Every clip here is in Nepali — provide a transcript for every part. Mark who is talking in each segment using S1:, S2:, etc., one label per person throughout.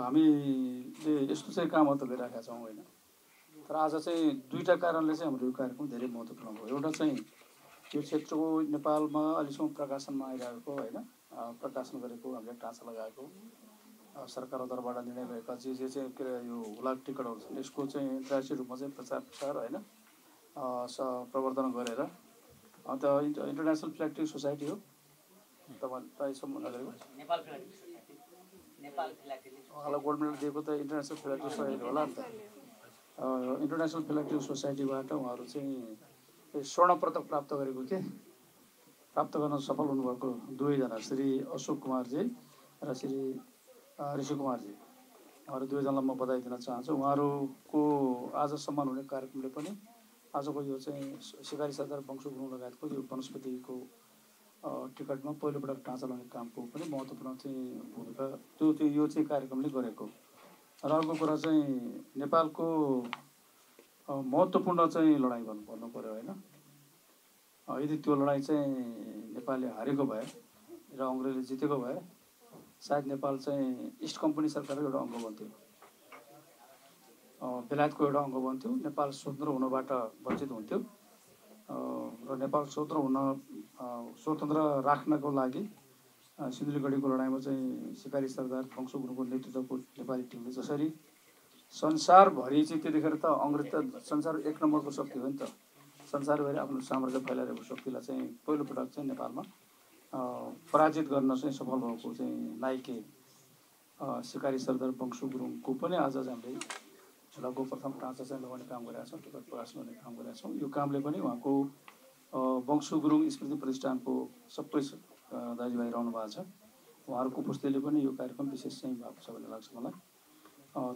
S1: हामीले यस्तो चाहिँ कामहरू त गरिरहेका छौँ होइन। तर आज चाहिँ दुईवटा कारणले चाहिँ हाम्रो यो कार्यक्रम धेरै महत्त्वपूर्ण भयो। एउटा चाहिँ यो क्षेत्रको नेपालमा अहिलेसम्म प्रकाशनमा आइरहेको होइन, प्रकाशन गरेको हामीले टाँचा लगाएको सरकारको तर्फबाट निर्णय गरेका जे चाहिँ के अरे यो हुलाक टिकटहरू छन् यसको चाहिँ अन्तर्राष्ट्रिय रूपमा चाहिँ प्रचार प्रसार होइन प्रवर्धन गरेर अन्त इन्टरनेसनल फ्ल्याक्टिङ सोसाइटी हो तपाईँ सम्बन्ध गरेको उहाँलाई गोल्ड मेडल दिएको त इन्टरनेसनल फ्ल्याक्टिङ सोसाइटी होला नि त। इन्टरनेसनल फ्ल्याक्टिङ सोसाइटीबाट उहाँहरू चाहिँ स्वर्ण पदक प्राप्त गरेको के प्राप्त गर्न सफल हुनुभएको दुवैजना श्री अशोक कुमारजी र श्री ऋषि कुमारजी, उहाँहरू दुवैजनालाई म बधाई दिन चाहन्छु। उहाँहरूको आज सम्मान हुने कार्यक्रमले पनि आजको यो चाहिँ सिकारी सरदार वंशु गुरुङ लगायतको यो वनस्पतिको टिकटमा पहिलोपटक टाँचा लगाउने कामको पनि महत्त्वपूर्ण चाहिँ भूमिका त्यो यो चाहिँ कार्यक्रमले गरेको। र अर्को कुरा चाहिँ नेपालको महत्त्वपूर्ण चाहिँ लडाइँ भन्नु पऱ्यो होइन। यदि त्यो लडाइँ चाहिँ नेपालले हारेको भए र अङ्ग्रेजले जितेको भए सायद नेपाल चाहिँ इस्ट कम्पनी सरकारको एउटा अङ्ग बन्थ्यो, बेलायतको एउटा अङ्ग बन्थ्यो। नेपाल स्वतन्त्र हुनबाट वञ्चित हुन्थ्यो र नेपाल स्वतन्त्र राख्नको लागि सिन्धुलीगढीको लडाइँमा चाहिँ सिकारी सरदार वंशु गुरुङको नेतृत्वको नेपाली टिमले जसरी संसारभरि चाहिँ त्यतिखेर त अङ्ग्रेज त संसार एक नम्बरको शक्ति हो नि त, संसारभरि आफ्नो साम्राज्य फैलाइरहेको शक्तिलाई चाहिँ पहिलोपटक चाहिँ नेपालमा पराजित गर्न चाहिँ सफल भएको चाहिँ नाइके सिकारी सरदार वंशु गुरुङको पनि आज चाहिँ हामीले झुलाको प्रथम टाँचा चाहिँ लगाउने काम गरेका छौँ, टिकट प्रकाश गर्ने काम गरेका छौँ। यो कामले पनि उहाँको वंशु गुरुङ स्मृति प्रतिष्ठानको सबै दाजुभाइ रहनु भएको छ, उहाँहरूको पुस्तेले पनि यो कार्यक्रम विशेष चाहिँ भएको छ भन्ने लाग्छ मलाई।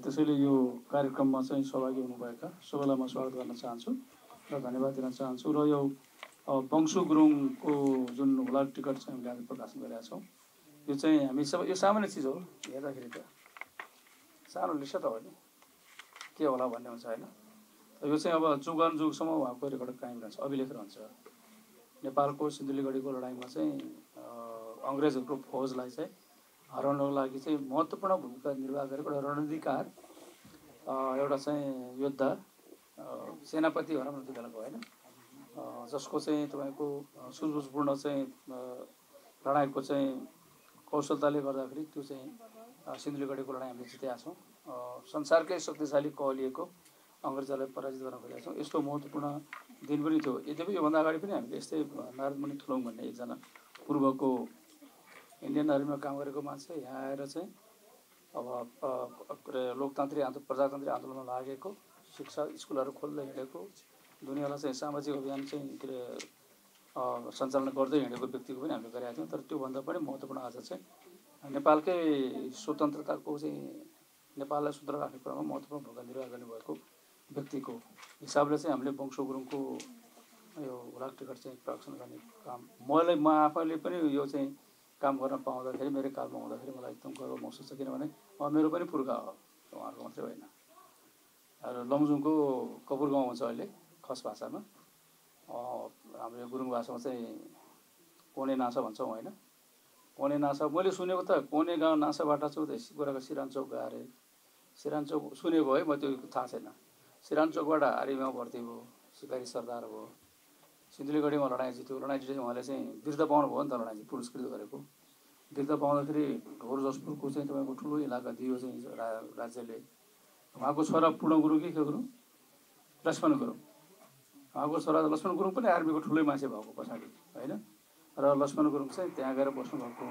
S1: त्यसैले यो कार्यक्रममा चाहिँ सहभागी हुनुभएका सबैलाई म स्वागत गर्न चाहन्छु र धन्यवाद दिन चाहन्छु। र यो वंशु गुरुङको जुन हुलाक टिकट चाहिँ हामीले आज प्रकाशन गरेका छौँ यो चाहिँ हामी सबै यो सामान्य चिज हो, हेर्दाखेरि त सानो लिस्ट त हो नि के होला भन्ने हुन्छ होइन। यो चाहिँ अब जुगसम्म उहाँको रेकर्ड कायम रहन्छ, अभिलेख रहन्छ। नेपालको सिन्धुलीगढीको लडाइँमा चाहिँ अङ्ग्रेजहरूको फौजलाई चाहिँ हराउनको लागि चाहिँ महत्त्वपूर्ण भूमिका निर्वाह गरेको एउटा रणनीतिकार एउटा चाहिँ योद्धा सेनापति भनौँ न त्यो बेलाको होइन, जसको चाहिँ तपाईँको सुझबुझपूर्ण चाहिँ लडाइँको चाहिँ कौशलताले गर्दाखेरि त्यो चाहिँ सिन्धुलीगढीको लडाइँ हामीले जितेका छौँ। संसारकै शक्तिशाली कहलिएको अङ्ग्रेजहरूलाई पराजित गर्न खोजेका छौँ। यस्तो महत्त्वपूर्ण दिन पनि थियो। यद्यपि योभन्दा अगाडि पनि हामीले यस्तै नारदमणि थुलुङ भन्ने एकजना पूर्वको इन्डियन आर्मीमा काम गरेको मान्छे यहाँ आएर चाहिँ अब प्रजातान्त्रिक आन्दोलनमा लागेको, शिक्षा स्कुलहरू खोल्दै हिँडेको, दुनियाँलाई चाहिँ सामाजिक अभियान चाहिँ के अरे सञ्चालन गर्दै हिँडेको व्यक्तिको पनि हामीले गरेका थियौँ। तर त्योभन्दा पनि महत्त्वपूर्ण आज चाहिँ नेपालकै स्वतन्त्रताको चाहिँ नेपाललाई स्वतन्त्र राख्ने कुरामा महत्त्वपूर्ण भूमिका निर्वाह गर्नुभएको व्यक्तिको हिसाबले चाहिँ हामीले वंशु गुरुङको यो हुलाक टिकट चाहिँ प्रकाशन गर्ने काम म आफैले पनि यो चाहिँ काम गर्न पाउँदाखेरि मेरो कालमा हुँदाखेरि मलाई एकदम गर्व महसुस छ। किनभने मेरो पनि पुर्खा हो, उहाँहरूको मात्रै होइन। र लमजुङको कपुर गाउँ भन्छ अहिले खस भाषामा, हाम्रो यो गुरुङ भाषामा चाहिँ कोने नासा भन्छौँ होइन। कोने नासा मैले सुनेको त कोने गाउँ नासाबाट चाहिँ गोराको सिरान चौक गएर सिरान चौक सुनेको है, म त्यो थाहा छैन। सिरान चौकबाट आर्मीमा भर्ती भयो, सिकारी सरदार भयो, सिन्धुलीगढीमा लडाइँ जित्यो। लडाइँ जितेपछि उहाँले चाहिँ वीरता पाउनु भयो नि त, लडाइँ पुरस्कृत गरेको। वीरता पाउँदाखेरि ढोर जसपुरको चाहिँ तपाईँको ठुलो इलाका दियो चाहिँ राज्यले। उहाँको छोरा पूर्ण गुरुङ के गुरुङ लक्ष्मण गुरुङ, उहाँको छोरा लक्ष्मण गुरुङ पनि आर्मीको ठुलै मान्छे भएको पछाडि होइन। र लक्ष्मण गुरुङ चाहिँ त्यहाँ गएर बस्नुभएको।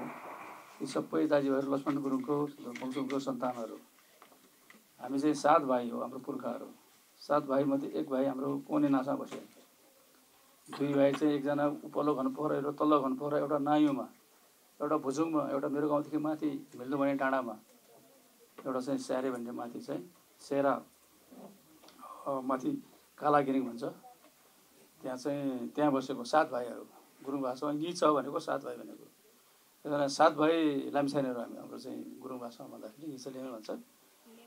S1: यी सबै दाजुभाइहरू लक्ष्मण गुरुङको वंशको सन्तानहरू। हामी चाहिँ 7 भाइ हो हाम्रो पुर्खाहरू। 7 भाइमध्ये एक भाइ हाम्रो कोने नासा बस्यो, 2 भाइ चाहिँ एकजना उपल्लो घनपोखरा एउटा तल्लो घनपोखरा, एउटा नायुमा, एउटा भुजुङमा, एउटा मेरो गाउँदेखि माथि मिल्दो भन्ने डाँडामा, एउटा चाहिँ स्यारे भन्ने माथि चाहिँ सेरा माथि कालागिरिङ भन्छ त्यहाँ बसेको 7 भाइहरू। गुरुङ भाषामा यी छ भनेको 7 भाइ भनेको। त्यसमा 7 भाइ लामिछानेहरू हाम्रो चाहिँ गुरुङ भाषामा भन्दाखेरि हिचले भन्छ।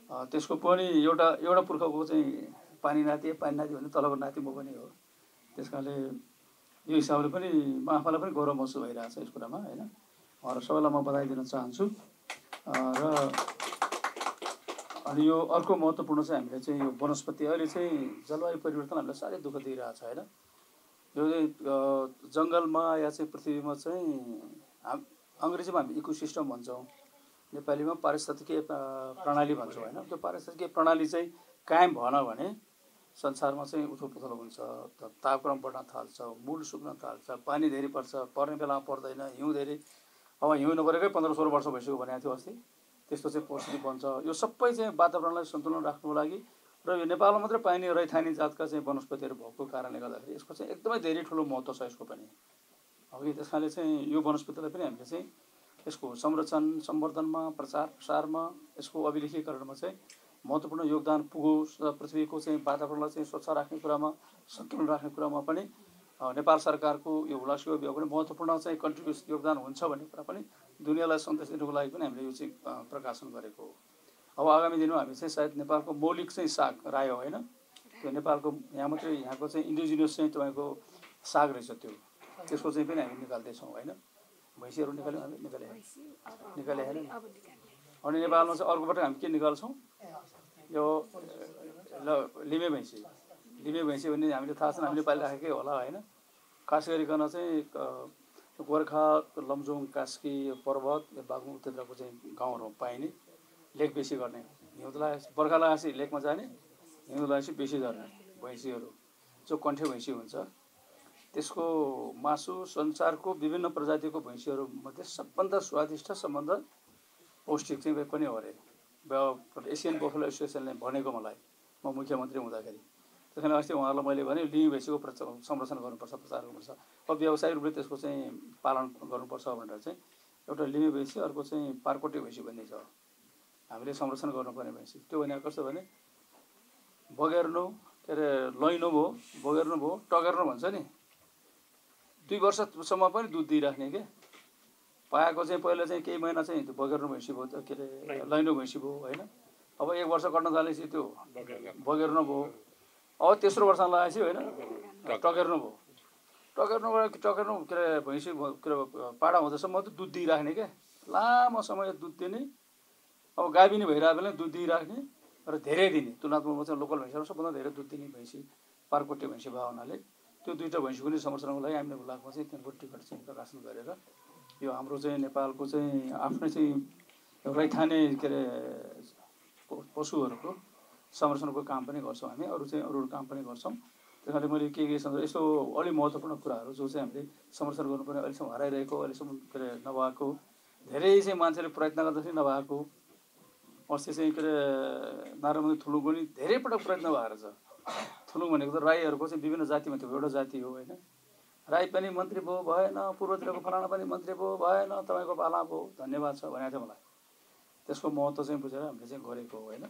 S1: त्यसको पनि एउटा पुर्खाको चाहिँ पानी नाति भन्ने तलको नाति म पनि हो। त्यस कारणले यो हिसाबले पनि म आफूलाई पनि गौरव महसुस भइरहेको छ यस कुरामा होइन। र सबैलाई म बधाई दिन चाहन्छु। र अनि यो अर्को महत्त्वपूर्ण चाहिँ हामीले चाहिँ यो वनस्पति अहिले चाहिँ जलवायु परिवर्तन हामीलाई साह्रै दुःख दिइरहेको छ होइन। यो जङ्गलमा या चाहिँ पृथ्वीमा चाहिँ अङ्ग्रेजीमा हामी इकोसिस्टम भन्छौँ, नेपालीमा पारिस्थितिकीय प्रणाली भन्छौँ होइन। त्यो पारिस्थितिकीय प्रणाली चाहिँ कायम भएन भने संसारमा चाहिँ उथलपुथल हुन्छ, तापक्रम बढ्न थाल्छ, मूल सुक्न थाल्छ, पानी धेरै पर्छ, पर्ने बेलामा पर्दैन, हिउँ धेरै, अब हिउँ नपरेकै 15-16 वर्ष भइसक्यो भनेको थियो अस्ति, त्यस्तो चाहिँ परिस्थिति बन्छ। यो सबै चाहिँ वातावरणलाई सन्तुलन राख्नुको लागि र यो नेपालमा मात्रै पाइने रैथानी जातका चाहिँ वनस्पतिहरू भएको कारणले गर्दाखेरि यसको चाहिँ एकदमै धेरै ठुलो महत्त्व छ यसको पनि। अघि त्यस कारणले चाहिँ यो वनस्पतिलाई पनि हामीले चाहिँ यसको संरक्षण सम्वर्धनमा, प्रचार प्रसारमा, यसको अभिलेखीकरणमा चाहिँ महत्त्वपूर्ण योगदान पुगोस् र पृथ्वीको चाहिँ वातावरणलाई चाहिँ स्वच्छ राख्ने कुरामा, सन्तुलन राख्ने कुरामा पनि नेपाल सरकारको यो हुलासको यो पनि महत्त्वपूर्ण चाहिँ कन्ट्रिब्युसन योगदान हुन्छ भन्ने कुरा पनि दुनियाँलाई सन्देश दिनुको लागि पनि हामीले यो चाहिँ प्रकाशन गरेको हो। अब आगामी दिनमा हामी चाहिँ सायद नेपालको मौलिक चाहिँ साग रायो होइन, त्यो नेपालको यहाँ मात्रै यहाँको चाहिँ इन्डिजिनियस चाहिँ तपाईँको साग रहेछ त्यसको चाहिँ पनि हामी निकाल्दैछौँ होइन। भैँसीहरू निकाल्यौँ हामी निकाले होइन। अनि नेपालमा चाहिँ अर्कोबाट हामी के निकाल्छौँ, यो लिमे भैँसी भन्ने हामीले थाहा छैन, हामीले पालिराखेकै होला होइन। खास गरिकन चाहिँ गोर्खा लमजुङ कास्की पर्वत यो बागलुङ क्षेत्रको चाहिँ गाउँहरूमा पाइने, लेक बेसी गर्ने, हिउँद लगाएपछि बर्खा लगाएपछि लेकमा जाने, हिउँद लगाएपछि बेसी झर्ने भैँसीहरू जो कण्ठे भैँसी हुन्छ, त्यसको मासु संसारको विभिन्न प्रजातिको भैँसीहरूमध्ये सबभन्दा स्वादिष्ट, सबभन्दा पौष्टिक चाहिँ पनि हो अरे। एसियन बफेलो एसोसिएसनले भनेको मलाई, म मुख्यमन्त्री हुँदाखेरि। त्यस कारण अस्ति उहाँहरूलाई मैले भने लिमी भैँसीको संरक्षण गर्नुपर्छ, प्रचार गर्नुपर्छ, अब व्यावसायिक रूपले त्यसको चाहिँ पालन गर्नुपर्छ भनेर चाहिँ एउटा लिमी भैँसी, अर्को चाहिँ पारकोटे भैँसी भन्ने छ हामीले संरक्षण गर्नुपर्ने भैँसी। त्यो भनेको कस्तो भने बगेर्नु के अरे लैनो भयो, बगेर्नु भयो, टगेर्नु भन्छ नि, 2 वर्षसम्म पनि दुध दिइराख्ने के पाएको चाहिँ पहिला चाहिँ केही महिना चाहिँ त्यो बगेर्नु भैँसी भयो, के अरे लैनो भैँसी भयो होइन। अब 1 वर्ष कट्न थालेपछि त्यो बगेर्नु भयो, अब तेस्रो वर्षमा लगाएपछि होइन टगेर्नु भयो। टगेर्नु के अरे भैँसी के अरे पाडा हुँदासम्म त दुध दिइराख्ने क्या, लामो समय दुध दिने, अब गाभिनी भइरहेको बेला दुध दिइराख्ने र धेरै दिने। तुलनात्मकमा चाहिँ लोकल भैँसीहरू सबभन्दा धेरै दुध दिने भैँसी पारकोटे भैँसी भयो हुनाले त्यो 2टा भैँसीको पनि संरक्षणको लागि हामीले हुलाकमा चाहिँ त्यहाँको टिकट चाहिँ प्रकाशन गरेर यो हाम्रो चाहिँ नेपालको चाहिँ आफ्नै चाहिँ रैथाने के अरे पशुहरूको संरक्षणको काम पनि गर्छौँ हामी, अरू काम पनि गर्छौँ। त्यस कारणले मैले के यस्तो अलि महत्त्वपूर्ण कुराहरू जो चाहिँ हामीले संरक्षण गर्नुपर्ने अहिलेसम्म हराइरहेको, अहिलेसम्म के अरे नभएको, धेरै चाहिँ मान्छेले प्रयत्न गर्दाखेरि नभएको, अस्ति चाहिँ के अरे नारायण थुलुङको नि धेरै पटक प्रयत्न भएर छ। थुलुङ भनेको त राईहरूको चाहिँ विभिन्न जातिमा थियो, एउटा जाति हो होइन। राई पनि मन्त्री भयो भएन, पूर्वतिरको फलाना पनि मन्त्री भयो भएन, तपाईँको पाला भयो, धन्यवाद छ भनेको थियो मलाई। त्यसको महत्त्व चाहिँ बुझेर हामीले चाहिँ गरेको हो होइन।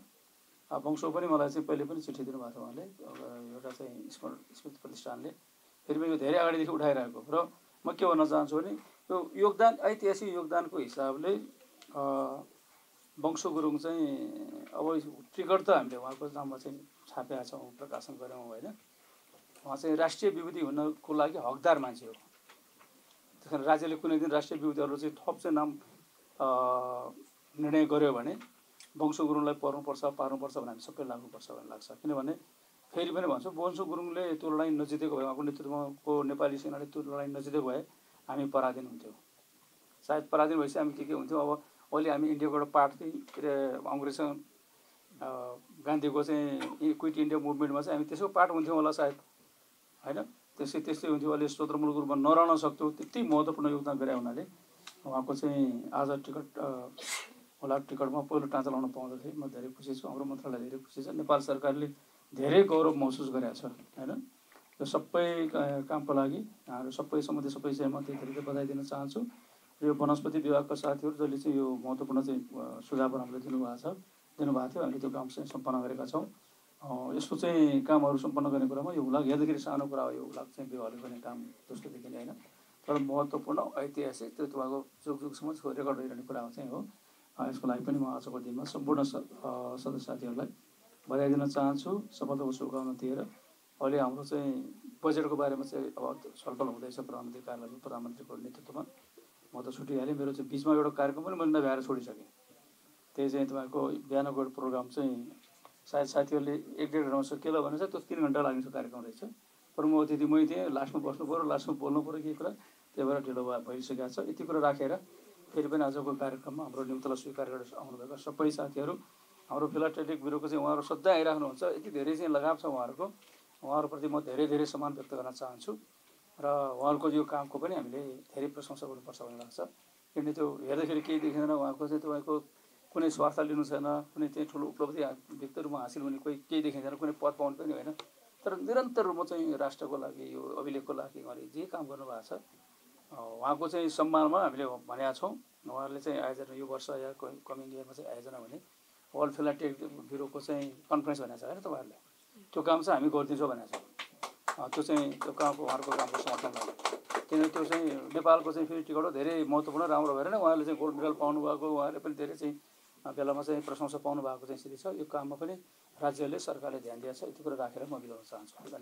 S1: वंशो पनि मलाई चाहिँ पहिले पनि चिठी दिनुभएको थियो उहाँले, एउटा चाहिँ स्मृति प्रतिष्ठानले, फेरि पनि यो धेरै अगाडिदेखि उठाइरहेको। र म के भन्न चाहन्छु भने यो योगदान, ऐतिहासिक योगदानको हिसाबले वंशो गुरुङ चाहिँ अब टिकट त हामीले उहाँको नाममा चाहिँ छापेका छौँ, प्रकाशन गऱ्यौँ होइन। उहाँ चाहिँ राष्ट्रिय विभूति हुनको लागि हकदार मान्छे हो। त्यस कारण राज्यले कुनै दिन राष्ट्रिय विभूतिहरू चाहिँ थप चाहिँ नाम निर्णय गर्यो भने वंशो गुरुङलाई पार्नुपर्छ भने हामी सबै लाग्नुपर्छ भन्ने लाग्छ। किनभने फेरि पनि भन्छु, वंशो गुरुङले त्यो लडाइँ नजितेको भए, उहाँको नेतृत्वको नेपाली सेनाले त्यो लडाइँ नजितेको भए हामी पराधीन हुन्थ्यौँ। सायद पराधीन भएपछि हामी के हुन्थ्यौँ, अब अहिले हामी इन्डियाको एउटा पार्ट चाहिँ के अरे अङ्ग्रेजसँग गान्धीको चाहिँ क्विट इन्डिया मुभमेन्टमा चाहिँ हामी त्यसको पार्ट हुन्थ्यौँ होला सायद होइन। त्यस्तै हुन्थ्यो। अहिले स्वतन्त्रमूलक रूपमा नरहन सक्थ्यौँ, त्यति महत्त्वपूर्ण योगदान गरे हुनाले उहाँको चाहिँ आज टिकट होला टिकटमा पहिलो टाँचा लाउन पाउँदाखेरि म धेरै खुसी छु, हाम्रो मन्त्रालय धेरै खुसी छ, नेपाल सरकारले धेरै गौरव महसुस गरेको छ होइन। यो सबै कामको लागि हाम्रो सबै सम्बन्धी सबै विषयमा त्यही तरिकाले बधाई दिन चाहन्छु। र यो वनस्पति विभागका साथीहरू जसले चाहिँ यो महत्त्वपूर्ण चाहिँ सुझावहरू हामीले दिनुभएको थियो, हामीले त्यो काम चाहिँ सम्पन्न गरेका छौँ। यसको चाहिँ कामहरू सम्पन्न गर्ने कुरामा यो हुलाक हेर्दाखेरि सानो कुरा हो, यो हुलाक चाहिँ विभागले गर्ने काम जस्तो देखिने होइन, तर महत्त्वपूर्ण ऐतिहासिक त्यो तपाईँको जुगसम्म रेकर्ड भइरहने कुरा चाहिँ हो। यसको लागि पनि म आजको दिनमा सम्पूर्ण सदस्य साथीहरूलाई बधाई दिन चाहन्छु, सफलताको शुभकामना दिएर। अहिले हाम्रो चाहिँ बजेटको बारेमा चाहिँ अब छलफल हुँदैछ प्रधानमन्त्री कार्यालयमा, प्रधानमन्त्रीको नेतृत्वमा। म त छुट्टिहालेँ, मेरो चाहिँ बिचमा एउटा कार्यक्रम पनि मैले नभ्याएर छोडिसकेँ। त्यही चाहिँ तपाईँको बिहानको प्रोग्राम चाहिँ सायद साथीहरूले 1-1.5 घन्टामा के ल भनेछ त्यो 3 घन्टा लाग्ने कार्यक्रम रहेछ। प्रमुख अतिथि मै थिएँ, लास्टमा बस्नु पऱ्यो, लास्टमा बोल्नु पऱ्यो केही कुरा, त्यही भएर ढिलो भइसकेको छ। यति कुरा राखेर फेरि पनि आजको कार्यक्रममा हाम्रो निम्तलाई स्वीकार गरेर आउनुभएका सबै साथीहरू, हाम्रो फिलाटेलिक ब्युरोको चाहिँ उहाँहरू सधैँ आइराख्नुहुन्छ। यति धेरै चाहिँ लगाव छ उहाँहरूको, उहाँहरूप्रति म धेरै धेरै सम्मान व्यक्त गर्न चाहन्छु र उहाँहरूको यो कामको पनि हामीले धेरै प्रशंसा गर्नुपर्छ भन्ने लाग्छ। किनभने त्यो हेर्दाखेरि केही देखिँदैन, उहाँको चाहिँ तपाईँको कुनै स्वार्थ लिनु छैन, कुनै चाहिँ ठुलो उपलब्धि व्यक्तिहरूमा हासिल हुने कोही केही देखिँदैन, कुनै पद पाउनु पनि होइन, तर निरन्तर रूपमा चाहिँ राष्ट्रको लागि यो अभिलेखको लागि उहाँले जे काम गर्नुभएको छ उहाँको चाहिँ सम्मानमा हामीले भनेका छौँ। उहाँहरूले चाहिँ आयोजना यो वर्ष या कमिङ इयरमा चाहिँ आयोजना भने वर्ल्ड फिलाटेलिक ब्युरोको चाहिँ कन्फरेन्स भनेको छ होइन तपाईँहरूले, त्यो काम चाहिँ हामी गरिदिन्छौँ भनेको छ। त्यो चाहिँ त्यो कामको उहाँहरूको कामको समर्थन गर्नु, किनभने त्यो चाहिँ नेपालको चाहिँ फेरि टिकट धेरै महत्त्वपूर्ण राम्रो भएर नै उहाँहरूले चाहिँ गोल्ड मेडल पाउनुभएको, उहाँहरूले पनि धेरै चाहिँ बेलामा चाहिँ प्रशंसा पाउनु भएको चाहिँ स्थिति छ। यो काममा पनि राज्यले सरकारले ध्यान दिएको छ। यति कुरा राखेर म बिताउन चाहन्छु।